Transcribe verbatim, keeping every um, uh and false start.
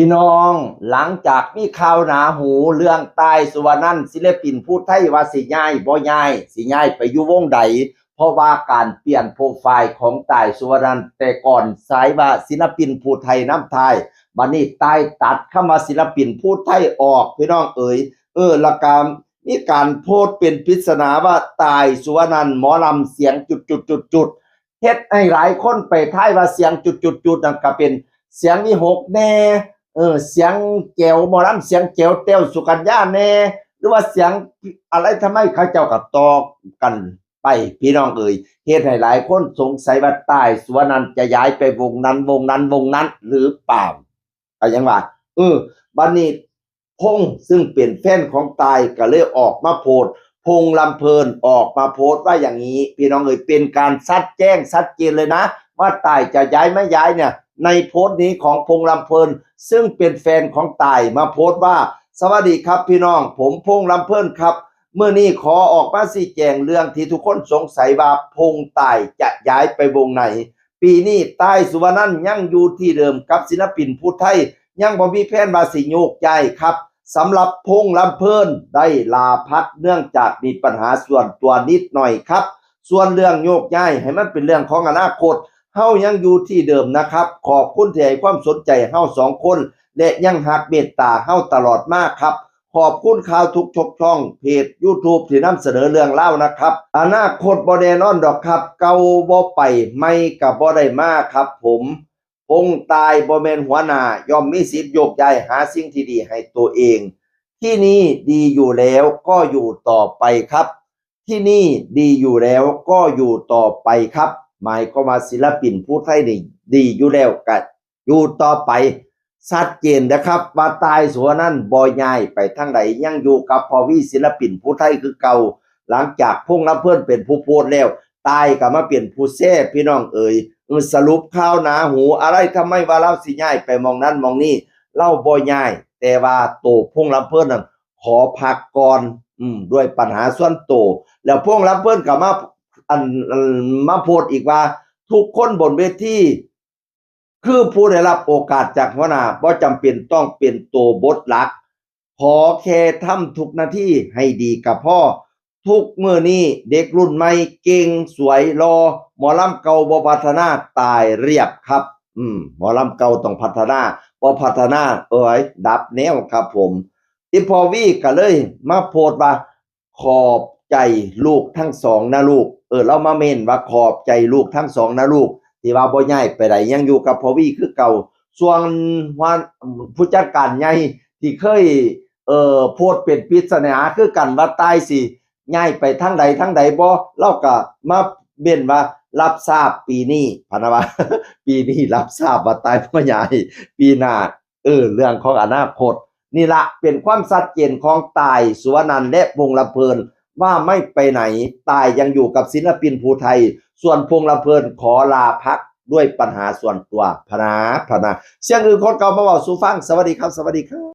พี่น้อง หลังจากมีข่าวหนาหูเรื่องต่าย สุวนันท์ ศิลปินผู้ไทย ว่าสิย้ายบ่ย้าย สิย้ายไปอยู่วงใด เพราะว่าการเปลี่ยนโปรไฟล์ของต่าย สุวนันท์ แต่ก่อนใส่ว่าศิลปินผู้ไทยนำท้าย บัดนี้ต่ายตัดคำว่าศิลปินผู้ไทยออก พี่น้องเอ๋ย เออ แล้วก็มีการโพสต์เป็นปริศนาว่าต่าย สุวนันท์ หมอลำเสียงจุดจุดจุดจุด เฮ็ดให้หลายคนไปทายว่าเสียงจุดจุดจุดนั่นก็เป็นเสียงวิหคแน่ เออ เสียงแจ๋ว หมอลำเสียงแจ๋ว แต้วสุกัญญาแน่ หรือว่าเสียงอะไร ทำไมเขาเจ้าก็ต่อกันไป พี่น้องเอ๋ย เฮ็ดให้หลายคนสงสัยว่าต่าย สุวนันท์ จะย้ายไปวงนั้นวงนั้นวงนั้นหรือเปล่า ก็ยังว่า เออ บัดนี้ พงษ์ ซึ่งเป็นแฟนของต่ายก็เลยออกมาโพสต์ พงษ์ ลำเพลินออกมาโพสต์ว่าอย่างนี้ พี่น้องเอ๋ย เป็นการชัดแจ้งชัดเจนเลยนะ ว่าต่ายจะย้ายไม่ย้ายเนี่ย ในโพสต์นี้ของ พงษ์ ลำเพลิน ซึ่งเป็นแฟนของต่ายมาโพสต์ว่า สวัสดีครับพี่น้อง ผม พงษ์ ลำเพลินครับ มื้อนี้ขอออกมาชี้แจงเรื่องที่ทุกคนสงสัยว่า พงษ์ ต่ายจะย้ายไปวงไหน ปีนี้ต่าย สุวนันท์ ยังอยู่ที่เดิมกับศิลปินผู้ไทย ยังบ่มีแผนว่าสิโยกย้ายครับ สำหรับ พงษ์ ลำเพลิน ได้ลาพักเนื่องจากมีปัญหาส่วนตัวนิดหน่อยครับ ส่วนเรื่องโยกย้ายให้มันเป็นเรื่องของอนาคต เฮายังอยู่ที่เดิมนะครับ ขอบคุณที่ให้ความสนใจเฮาสองคน และยังฮักเมตตาเฮาตลอดมาครับ ขอบคุณข่าวทุกช่อง เพจ YouTube ที่นำเสนอเรื่องราวนะครับ อนาคตบ่แน่นอนดอกครับ เก่าบ่ไป ใหม่ก็บ่ได้มาครับผม พงษ์ ต่ายบ่แม่นหัวหน้า ย่อมมีสิทธิ์โยกย้ายหาสิ่งที่ดีให้ตัวเอง ที่นี่ดีอยู่แล้วก็อยู่ต่อไปครับ ที่นี่ดีอยู่แล้วก็อยู่ต่อไปครับ หมายความว่าศิลปินผู้ไทยนี่ดีอยู่แล้วก็อยู่ต่อไป ชัดเจนนะครับ ว่าต่าย สุวนันท์ บ่ย้ายไปทางใด ยังอยู่กับพ่อวี ศิลปินผู้ไทยคือเก่า หลังจาก พงษ์ ลำเพลิน เป็นผู้โพสต์แล้ว ต่ายก็มาเป็นผู้แชร์ พี่น้องเอ๋ย เออ สรุปข่าวหนาหูอะไร ทำไมว่าลาวสิย้ายไปหม่องนั้นหม่องนี้ ลาวบ่ย้าย แต่ว่าโต พงษ์ ลำเพลิน นั่นขอพักก่อน อืม ด้วยปัญหาส่วนโต แล้ว พงษ์ ลำเพลิน ก็มา อัน อัน มาโพสต์อีกว่า ทุกคนบนเวที คือผู้ได้รับโอกาสจากหัวหน้า บ่จำเป็นต้องเป็นโตบทหลัก ขอแค่ทำทุกหน้าที่ให้ดีก็พอ ทุกมื้อนี้เด็กรุ่นใหม่เก่ง สวย หล่อ หมอลำเก่าบ่พัฒนา ตายเรียบครับ อืม หมอลำเก่าต้องพัฒนา บ่พัฒนา เอ้ย ดับแนวครับผม อีพ่อวีก็เลยมาโพสต์ว่า ขอบใจลูกทั้งสองนะลูก เออ ลาวมาเม้นว่าขอบใจลูกทั้งสองนะลูก ที่ว่าบ่ย้ายไปใด ยังอยู่กับพ่อวีคือเก่า ส่วนหัว ผู้จัดการใหญ่ที่เคย เอ่อ โพสต์เป็นปริศนาคือกันว่าต่ายสิย้ายไปทางใดทางใดบ่ ลาวก็มาเม้นว่ารับทราบปีนี้ พะนะว่า ปีนี้รับทราบว่าต่ายบ่ย้าย ปีหน้า เออ เรื่องของอนาคต นี่ละเป็นความชัดเจนของต่าย สุวนันท์ และ พงษ์ ลำเพลิน ว่าไม่ไปไหน ต่ายยังอยู่กับศิลปินผู้ไทย ส่วน พงษ์ ลำเพลิน ขอลาพักด้วยปัญหาส่วนตัว พะนะ พะนะ เสียงอื่นคนเก่ามาเว้าสู่ฟัง สวัสดีครับ สวัสดีครับ